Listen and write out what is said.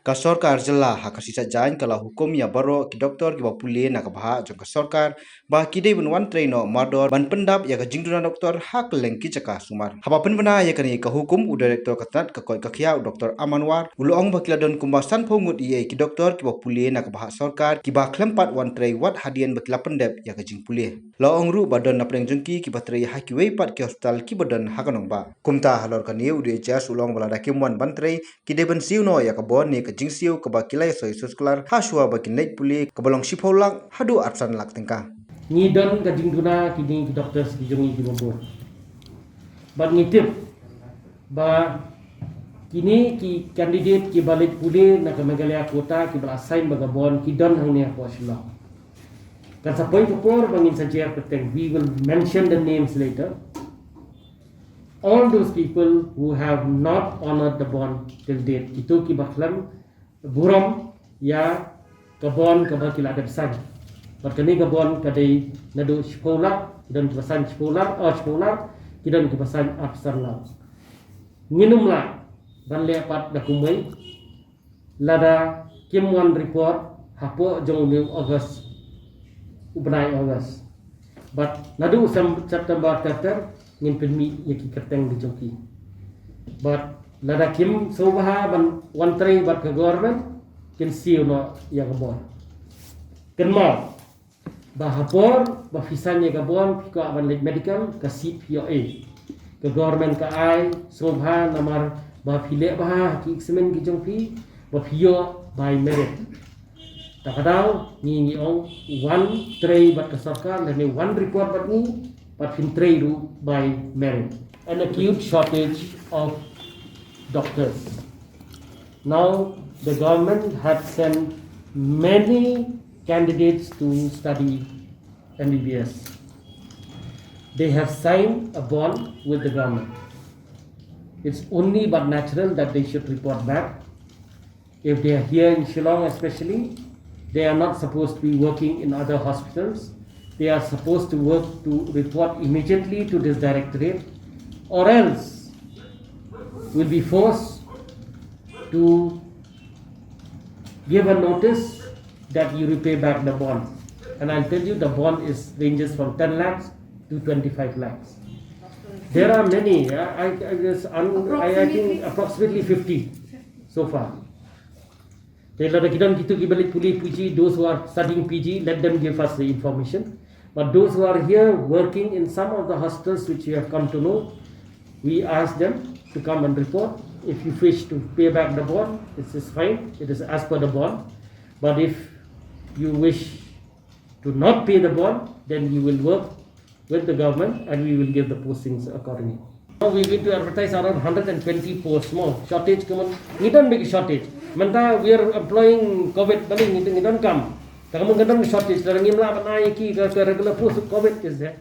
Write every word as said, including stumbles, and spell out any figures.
Ka sorkar jylla ha ka sngi Saitjaiñ ka la hukum ïa baroh ki doktor kiba pule na ka bhah jong ka sorkar ba ki dei ban wan trei noh mardor ban pyndap ïa ka jingduna doktor ha kylleng ki jaka sumar. Haba pynbna ïa kane ka hukum, u Director ka tnat ka koit ka khiah, u Doktor Aman War, u la ong ba ki la don kumba sanphew ngut ïa ki doktor kiba pule na ka bhah sorkar kiba khlem pat wan trei wat hadien ba ki la pyndep ïa ka jingpule. La ong ruh ba don napdeng jong ki kiba trei ha kiwei pat ki hospital kiba don ha ka nongbah. Kumta halor kane, u D H S u la ong ba lada kim wan ban trei, ki dei ban siew noh ïa ka bond ne ka jingsiew kaba ki la ïasoi soskular ha shuwa ba kin leit pule, kaba long shiphew lak haduh arphew san lak tyngka. Ngi don ka jingduna kine ki doctors ki jong ngi kiba bun. Bad ngi tip ba kine ki candidate kiba leit pule na ka Meghalaya quota kiba la sign bad ka bond ki don hangne hapoh Shillong. Kan sa poi ka por ba ngin sa jer pateng. We will mention the names later. All those people who have not honored the bond till date, kito kiba khlem burom ïa ka bond kaba ki la dep sign. Bad kane ka bond ka dei naduh shiphew lak, ki don kiba sign shiphew lak, oh, shiphew lak, ki don kiba sign arphew san lak. Ngin ym lah ban leh pat da kumwei lada kim wan report hapoh jong u August, u bnai August. Bad naduh u Sem-, September ter ter ngin pynmih ïa ki kyrteng ki jong ki. Bad lada kim sngewbha ban wan trei bad ka government, kin siew noh ïa ka bond. Kynmaw ba ha por ba phi sign ïa ka bond, phi kwah ban leit medical, ka seat phi ïoh ei. Ka government ka ai sngewbha namar ba phi leh bha ha ki exam ki jong phi, ba phi ïoh by merit. Ta ka daw ngi ngi ong, wan trei bad ka sorkar lane wan report bad ngi, bad phin trei ruh by merit. An acute shortage of doctors. Now, the government had sent many candidates to study M B B S. They have signed a bond with the government. It's only but natural that they should report back. If they are here in Shillong especially, they are not supposed to be working in other hospitals. They are supposed to work to report immediately to this directorate, or else will be forced to give a notice that you repay back the bond. And I'll tell you, the bond is, ranges from ten lakhs to twenty-five lakhs. There are many, I, I, I guess, un-, I, I think approximately fifty so far. Te lada ki don kito kiba leit pule P G, those who are studying P G, let them give us the information. But those who are here working in some of the hospitals which you have come to know, we ask them to come and report. If you wish to pay back the bond, it is fine. It is as per the bond. But if you wish to not pay the bond, then you will work with the government and we will give the postings accordingly. Now we going to advertise around hundred and twenty posts more. Shortage ka mon, ngi don big shortage. Mynta we are employing covid, balei ngi, ngi don kam. Ta ka mon ka don shortage, lada ngim lah ban ai ki ka, ka regular post, covid is there.